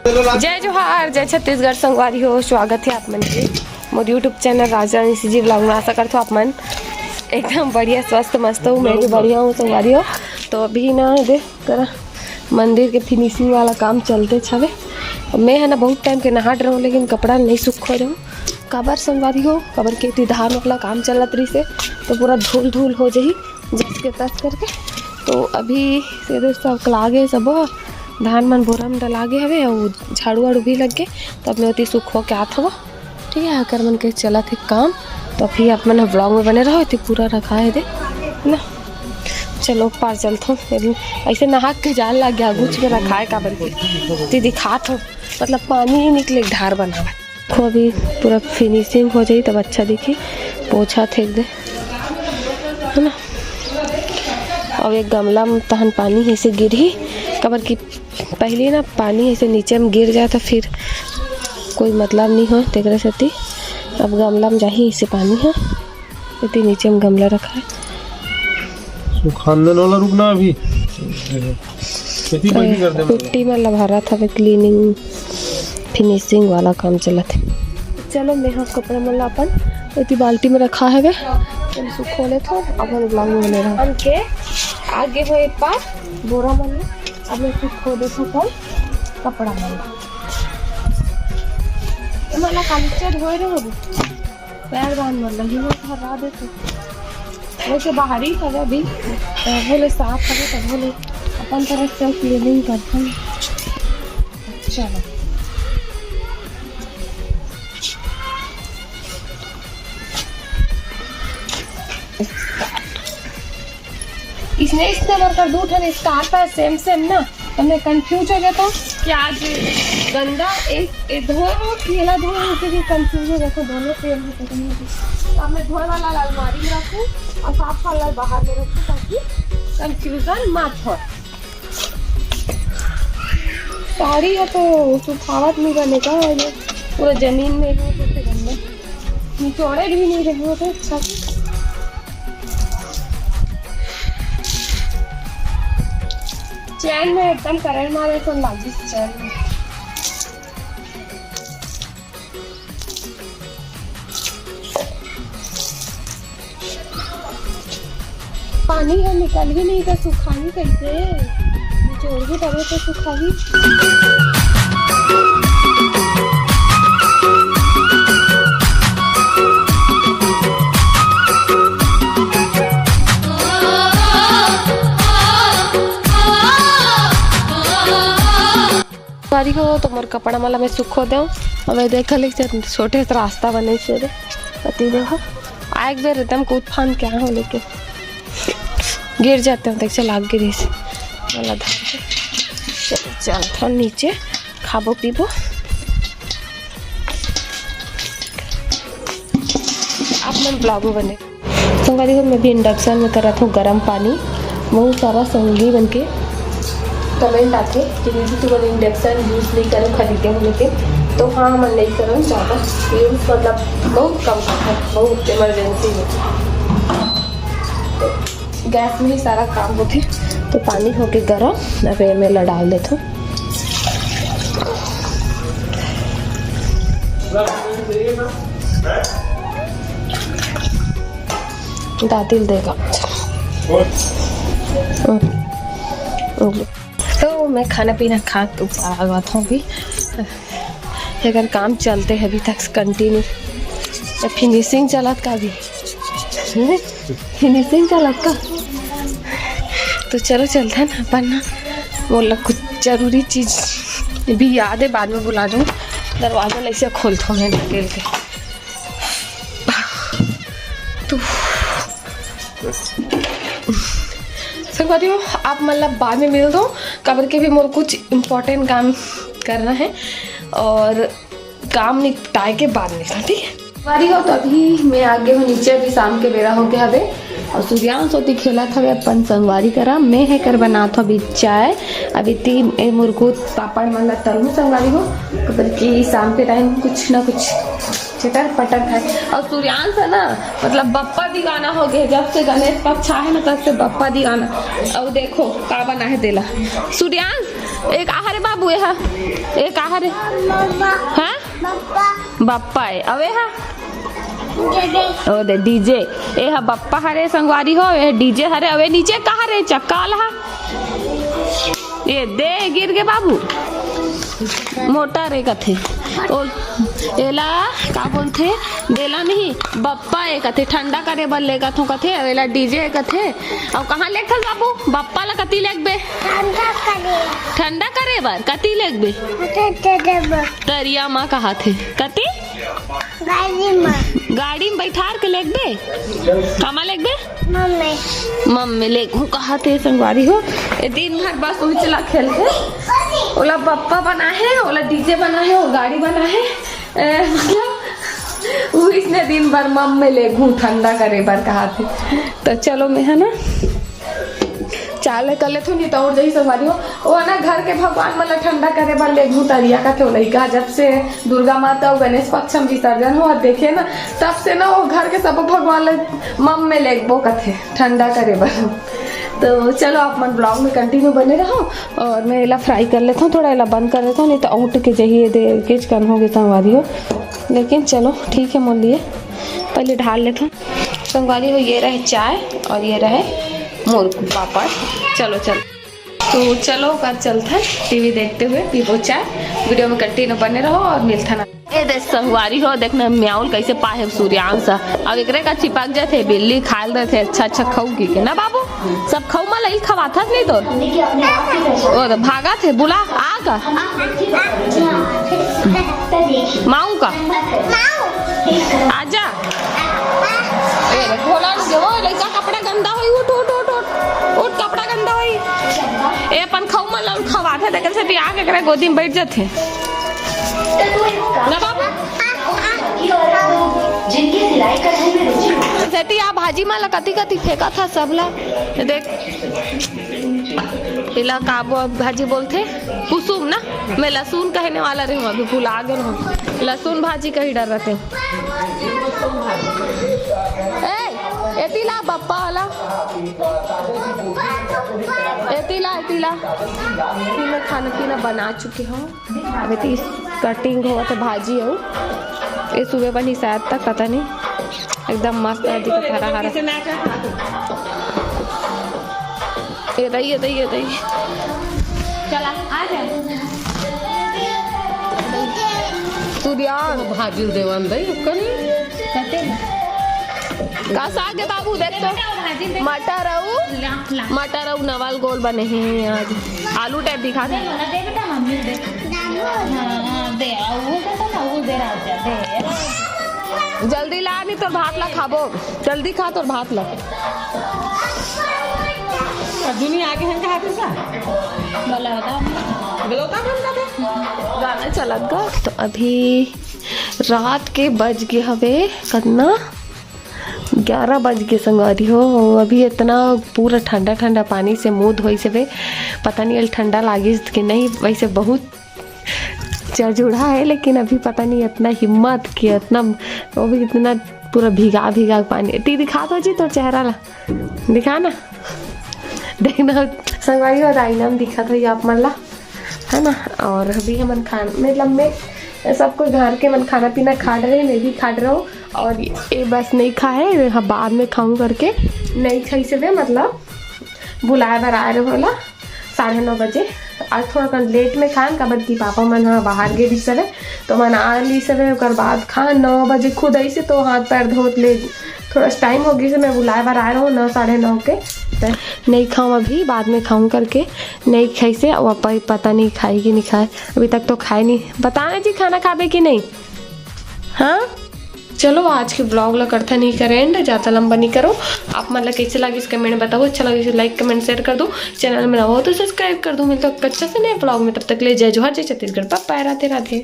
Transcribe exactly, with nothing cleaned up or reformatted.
जय जोहार, जय छत्तीसगढ़ संगवारी हो, स्वागत है आप मन के मोर YouTube चैनल राजधानी C G vlog में। आशा करथो आप मन एकदम बढ़िया, स्वस्थ, मस्त हो। मैं भी बढ़िया हूँ संगवारी हो। तो अभी ना देख करा मंदिर के फिनिशिंग वाला काम चलते हवे। मैं है ना बहुत टाइम के नहात रहूँ, लेकिन कपड़ा नहीं सूखो रहूँ। काबर संगवारी हो, काबर के एती धान वाला काम चलत रहिसे, तो पूरा धूल धूल हो जाही जस के तस करके। तो अभी सीधे सब लागे सब धान मन बोरा में डला गे हवे, अउ झाड़ू वाड़ू भी लग गे। तो अब मैं ओती सुखो के आत हवो, ठीक है। आकर मन के चलत हे काम, तो अभी आप मन vlog में बने रहो, एती पूरा रखा है दे ना। चलो पार चलथो, ऐसे नहा के जाल लग गया, गुच में रखा है काबर के ती दिखात हो, मतलब पानी ही निकले धार बनावत। देखो अभी पूरा फिनिशिंग हो जाई तब अच्छा दिखी। पोछा फेंक दे, है ना। अब एक गमला में तहन पानी ऐसे गिरही, काबर कि पहले ना पानी ऐसे नीचे में गिर जाए तो फिर कोई मतलब नहीं हो, तेकरे सेती अब गमला में जाही ऐसे पानी है। इतनी नीचे में गमला रखा है। सुखान दे वाला रुकना अभी। खेती बंदी कर दे। पुट्टी में लभारा था, क्लीनिंग फिनिशिंग वाला काम चलत है। चलो, मैं हाँ कपड़ा मन ला अपन एती बाल्टी में रखा हवे, हम सुखो लेथो, अपन vlog में बने रहो। हमके आगे हो एक बार बोरा मन ला, अब मैं सुखो देथो कल कपड़ा मन ला। ये मन ला काली चेर होए रहो, पैर बांध मन ला, ये मन हरा देथो। वैसे बाहरी हवे अभी, तभो ले साफ हवे, तभो ले अपन तरफ से क्लीनिंग करथन। चलो। इसने, इसने बरकर दू ठन scarf है same same ना, तो मैं confuse हो जाता कि आज गंदा एक, एक धो कि एला धो, इसे भी confuse हो जाता, दोनों same है, पता नहीं। तो अब मैं धोए वाला अलमारी में रखूँ और साफ वाला बाहर में रखूँ, ताकि confusion मत हो। साड़ी है तो सुखावत नहीं बने का, ये पूरा जमीन में ही है, कैसे करना? निचोड़े भी नहीं रहे हो तो अच्छा। चैन में एकदम करंट मारे तो लागी चैन में। पानी ह निकल ही नहीं तो सुखाही कैसे? निचोड़ही तभे तो सुखाही। सॉरी हो, तो मोर कपड़ा मन ला मैं सुखो देव। अब मैं देख ले, छोटे से रास्ता बने से रे, पति देव। आ एक बेर एकदम कूद फांद के आए हो, लेके गिर जाते हो, देख चल आग गिरी से। वाला धार के। चल, चल, थोड़ा नीचे खाबो पीबो। आप मन vlog में बने। संगवारी हो, मैं भी induction में करत हूँ गरम पानी। बहुत सारा संगी मन के comment आथे कि दीदी तुमन induction use नहीं करो, खरीदे हो लेके। तो हाँ, हमन नहीं करन ज़्यादा use, मतलब बहुत कम करथन, बहुत emergency में। तो गैस में ही सारा काम होथे। तो पानी होके गरम, अब एमे ला डाल देथो। दातिल देगा। तो मैं खाना पीना खा के ऊपर आ गया था अभी। अगर काम चलते हैं अभी तक continue, तो finishing चलत का अभी? हम्म? Finishing चलत का? तो चलो चलते हैं ना अपन ना, बोला कुछ जरूरी चीज भी याद है, बाद में बुला दूँ। दरवाजा ऐसे खोलता हूँ मैं ढकेल के। तो संगवारी हो, आप मन ला बाद में मिल दो, काबर के भी मोर कुछ important काम करना है और काम निपटाए के बाद मिलता, ठीक है? संगवारी हो, तो अभी मैं आ गे हूँ नीचे, अभी शाम के बेरा होके हवे और सूर्यांश ओती खेलत हवे अपन संगवारी करा। मैं हे कर बनात हूँ अभी चाय। अभी तीन ए मुरकुट पापड़ मन ला तरहूँ संगवारी हो, काबर कि शाम के time कुछ ना कुछ चटर पटर खाए। और सूर्यांश है ना, मतलब बप्पा दीवाना हो गए, जब से गणेश पक्ष आए ना तब से बप्पा दीवाना। और देखो का बना है तेला सूर्यांश। ए का हरे बाबू, ए हा, ए का हरे? हाँ, बप्पा ए। अउ ए हा, ओ दे डीजे। ए हा बप्पा हरे संगवारी हो, ए डीजे हरे। अउ ए नीचे का हरे? चक्का वाला हा। ए दे, गिर गे बाबू। मोटर ए कथे। ओ, एला का बोलथे? देला नहीं, बप्पा ए कथे, ठंडा करे बर लेगत हों कथे। अउ एला डीजे ए कथे। अउ कहाँ लेगथस बाबू? बप्पा ला कति लेगबे? ठंडा करे। ठंडा करे बर कति लेगबे? ठंडा करे बर। तरिया मा कहाथे। कति? गाड़ी मा। गाड़ी में बैठार के लेगबे? कामा लेगबे? मम्मी। मम्मी लेगहूँ कहाथे संगवारी हो। ए दिन भर बस उही ला खेलथे। ओला बप्पा बना हे, ओला डीजे बना हे, ओ गाड़ी बना हे। ए, मतलब, उही इसने दिन भर मम्मी लेगहूँ ठंडा करे बर कहाथे। तो चलो, मैं है ना, चाय ले कर लेथो, नहीं तो और जही संगवारी हो, वो है ना, घर के भगवान मन ला ठंडा करे बर लेगहूँ तरिया कथे ओ लइका। जब से दुर्गा माता अउ गणेश पक्ष में विसर्जन होवत देखे ना, तब से ना वो घर के सब भगवान ला मम में लेगबो कथे ठंडा करे बर। तो चलो, आप मन ब्लॉग में कंटिन्यू बने रहो और मैं एला फ्राई कर लेता हूँ, थोड़ा एला बंद कर देता हूँ, नहीं तो आउट के जही ये दे किचकन हो गए संगवारी हो। लेकिन चलो ठीक है, मोर लिए पहले ढाल लेता हूँ। संगवारी हो, ये रहे चाय और ये रहे मोर पापड़। चलो चलो, तो चलो ओकर चलथन टीवी देखते हुए, पीबो चाय। वीडियो में कंटिन्यू बने रहो और मिलथन। ए दे संगवारी हो, देखना म्याऊल कैसे पाहे सूर्यांश। अब एकरे का चिपक जाथे, बिल्ली खाल रहथे, अच्छा अच्छा खाऊ की के ना बाबू, सब खाऊ मा लइल खवाथस नहीं तो। ओ तो भागत हे, बुला आ का। माऊ का। आजा। ए, भोला, ओ, लइका कपड़ा गंदा होई, उठ, उठ, उठ, उठ। उठ, कपड़ा गंदा होई। ए, अपन खाऊ मन ला खवाथे, तेकर सेती आके एकरा गोदी में बैठ जाथे। ना बाबू। सेती आ भाजी मन ला कति कति फेंकत हा सब ला। देख। एला का बो-, भाजी बोलथे? कुसुम ना? मैं लहसुन कहने वाला रही हूँ, अभी भुला गए हूँ। लहसुन भाजी कही डर रहते। ए, एती ला बप्पा वाला। एती ला, एती ला। अभी मैं खाना पीना बना चुकी हूँ। अभी तो इस कटिंग होवत हे भाजी अउ ये सुबह बनी शायद तक, पता नहीं। एकदम मस्त है, दिखत हरा हरा। ये दही, ये दही, ये दही। चला, आ जा। सूर्या। भाजी देवन दही, ओकर नहीं। कते? का साग है बाबू, देख तो। मटर अउ, मटर अउ नवल गोल बने हैं आज। आलू टाइप दिखा दे। दे बेटा, मम्मी दे। हाँ, दे, वो कहता ना, वो दे रहा था, दे। जल्दी ला, नहीं तोर भात ला खाबो। जल्दी खा तोर भात ला। अर्जुनी आगे हैं कहा तू सा? गलौता। गलौता बन जाते। गाना चलत गा। तो अभी रात के बज गए हवे कतना, ग्यारह बज के संगवारी हो। अभी इतना पूरा ठंडा ठंडा पानी से मुंह धोई से बे, पता नहीं अल ठंडा लागिस कि नहीं। वैसे बहुत चरजुड़ा है, लेकिन अभी पता नहीं इतना हिम्मत कि इतना, वो भी इतना पूरा भीगा भीगा पानी। ती दिखा दो जी तोर चेहरा ला, दिखा ना। देखना संगवारी हो, आईना में दिखा दो ये आप मन ला, है ना। और अभी हमन खान मतलब मैं सब कोई घर के मन खाना पीना खा रहे, मैं भी खा रहा हूँ। और ये बस नहीं खा है, ये हम बाद में खाऊं करके नहीं खाई से बे, मतलब बुलाए बर आए रहे होला साढ़े नौ बजे। आज थोड़ा कन लेट में खान, काबर कि पापा मन ह बाहर गे रिस हवे, तो मन आ ली सवे, ओकर बाद खान नौ बजे खुद ऐसे तो हाथ पैर धोत ले थोड़ा टाइम हो गई से मैं बुलाए बर आए रहूँ नौ साढ़े नौ के। तो नहीं खाऊँ अभी, बाद में खाऊँ करके नहीं खाई से। अब पापा ही पता नहीं खाई कि नहीं खाए, अभी तक तो खाए नहीं। बताना जी खाना खाबे कि नहीं? हाँ, चलो आज के ब्लॉग ला करथा नहीं करे एंड, ज़्यादा लंबा नहीं करो। आप मन ला कैसे लागिस कमेंट बताओ, अच्छा लागिस लाइक कमेंट शेयर कर दो, चैनल में नवा हो तो सब्सक्राइब कर दो। मिलता कच्चा से नए ब्लॉग में, तब तक ले जय जोहार, जय छत्तीसगढ़, बाय बाय, राधे राधे।